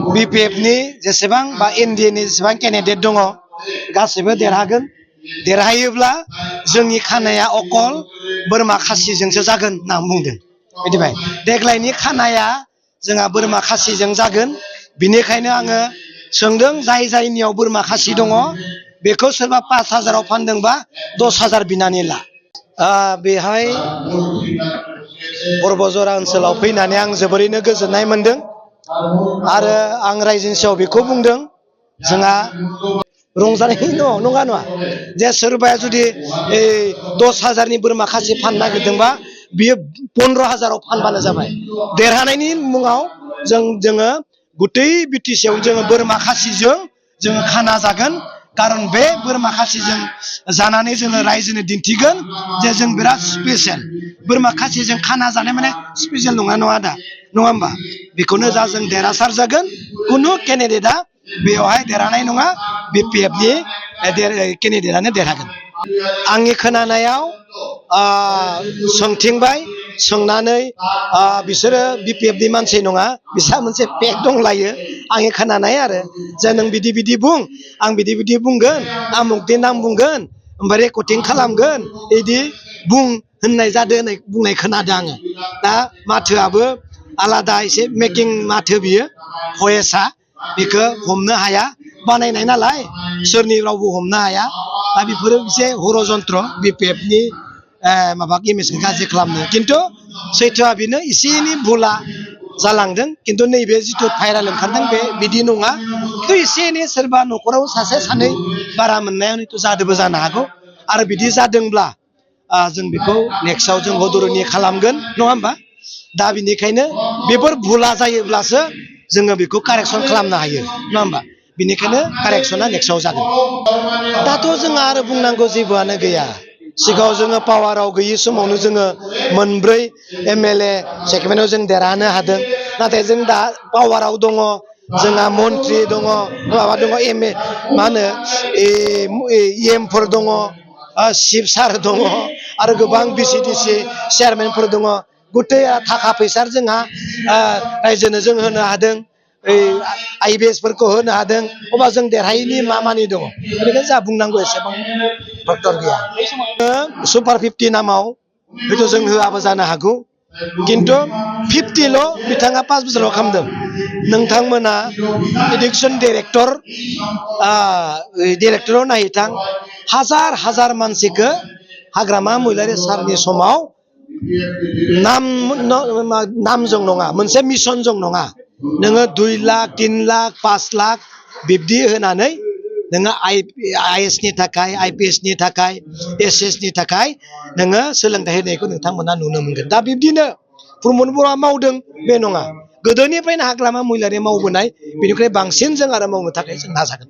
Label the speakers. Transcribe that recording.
Speaker 1: BPF नि जेसेबां बा NDA नि जेसेबां केन्डिडेट दङ गासैबो देरहागोन देरहायोब्ला जोंनि खानाया अकल बोरमा खासिजोंसो जागोन होनना बुंदों मिथिबाय देग्लायनि खानाया जोंहा बोरमा खासिजों जागोन बिनिखायनो आङो सोंदों जाय जायनियाव बोरमा खासि दङ बेखौ सोरबा 5000 आव फानदोंबा 10000 बिनानै ला बेहाय बरबजरा ओनसोलाव फैनानै आं जोबोरैनो गोजोननाय मोनदों आरो आं रायजोनि सायाव बेखौ बुंदों जोंहा रंजानाय नङा जे सोरबाया जुदि 10000 नि बोरमा खासि फाननो नागिरदोंबा बियो 15000 आव फानबानो जाबाय देरहानायनि मुङाव जोङो गुतै बिटिसिआव जोङो बोरमा खासिजों जोङो खाना जागोन कारन बे बोरमा खासिजों जानानै जोङो रायजोनो दिन्थिगोन जे जों बिराद स्पेशल बोरमा खासिजों खाना जानाय माने स्पेशल नङा दा नङा होमबा बेखौनो जा जों देरहासार जागोन कुनु केन्डिडेटआ बेयावहाय देरहानाय नङा BPF नि केन्डिडेटआनो देरहागोन आंनि खोनानायाव सोंथिंबाय सोंनानै बिसोरो BPF नि मानसि नङा बिसा मोनसे पेक दंलायो आंनि खोनानाय आरो जे नों बिदि बुं आं बिदि बुंगोन आमुकनि नाम बुंगोन ओमफ्राय रेकर्डिं खालामगोन बिदि बुं होननाय जादों होननाय बुंनाय खोनादों आङो दा माथोआबो आलादा एसे मेकिं माथो बियो भयेसआ बेखौ हमनो हाया बानायनाय नालाय सोरनि रावबो हमनो हाया दा बेफोरो एसे हरजन्त्र BPF नि माबा इमेजखौ गाज्रि खालामनो खिन्थु सैथोआ बेनो एसे एनै भुला जालांदों खिन्थु नैबे जिथु भाइराल ओंखारदों बे बिदि नङा खिन्थु एसे एनै सोरबा न'खराव सासे सानै बारा मोननायाव हयथ' जादोंबो जानो हागौ आरो बिदि जादोंब्ला जों बेखौ नेक्स्टआव जों हदरनि खालामगोन नङा होमबा दा बिनिखायनो बेफोर भुला जायोब्लासो जोङो बेखौ कारेक्सन खालामनो हायो नङा होमबा बिनिखायनो कारेक्सना नेक्स्टआव जागोन दाथ' जोंहा आरो बुंनांगौ जेबोआनो गैया सिगाङाव जोङो पावाराव गैयै समावनो जोङो मोनब्रै MLA सेगमेन्टआव जों देरहानो हादों नाथाय जों दा पावाराव दङ जोंहा मन्त्रि दङ माबा दङ मा होनो EMफोर दङ चिफ सार दङ आरो गोबां BCDC चेयारमेनफोर दङ गुतै थाखा फैसा जोंहा रायजोनो जों होनो हादों IBSफोरखौ होनो हादों अब्ला जों देरहायैनि मा मानि दङ बेनिखायनो जा बुंनांगौ एसेबां डक्टर गैया सुपार 50 नामाव हयथ' जों होआबो जानो हागौ खिन्थु 50ल' बिथाङा 5 बोसोराव खालामदों नोंथांमोना एडुकेसन डाइरेक्टराव नायहैथां हाजार मानसिखौ हाग्रामा महिलारि सारनि समाव नामजों नङा मोनसे मिशनजों नङा नोङो 2 लाख 3 लाख 5 लाख बिब्दि होनानै नोङो IAS नि थाखाय IPS नि थाखाय SS नि थाखाय नोङो सोलोंथाइ होनायखौ नोंथांमोना नुनो मोनगोन दा बिब्दिनो प्रमद बर'आ मावदों बे नङा गोदोनिफ्रायनो हाग्रामा महिलारि मावबोनाय बेनिफ्राय बांसिन जों आरो मावनो थाखाय जों नाजागोन